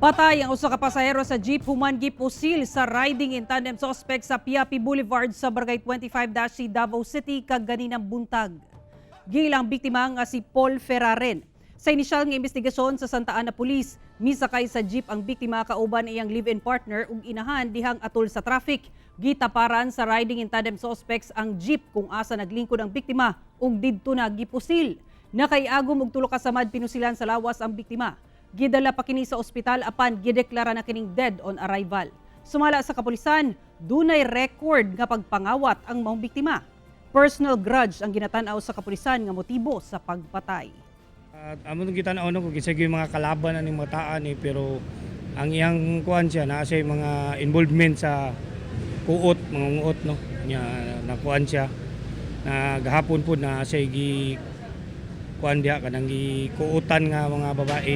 Patay ang usa ka pasahero sa jeep human gipusil sa riding in tandem suspect sa Piapi Boulevard sa Barangay 25-C, Davao City kaganinang buntag. Giilang biktima nga si Paul Ferraren. Sa inisyal nga investigasyon sa Santa Ana Police, misakay sa jeep ang biktima kauban iyang live-in partner ug inahan dihang atol sa traffic. Gitaparan sa riding in tandem suspects ang jeep kung asa naglingkod ang biktima ug didto na gipusil. Nakaiagom og tulo ka samad pinusilan sa lawas ang biktima. Gidala pa kini sa ospital apan gideklara na kining dead on arrival. Sumala sa kapulisan, dunay record nga pagpangawat ang maong biktima. Personal grudge ang ginatan-aw sa kapulisan nga motibo sa pagpatay. At amo nung kita na kung kinsa gyud mga kalaban ani mga taan ni, pero ang iyang kuan siya naa siya mga involvement sa kuot, mga nguot, no, nya nakuan siya na gahapon pud na siya gi kuan diha kanang gikuotan nga mga babae.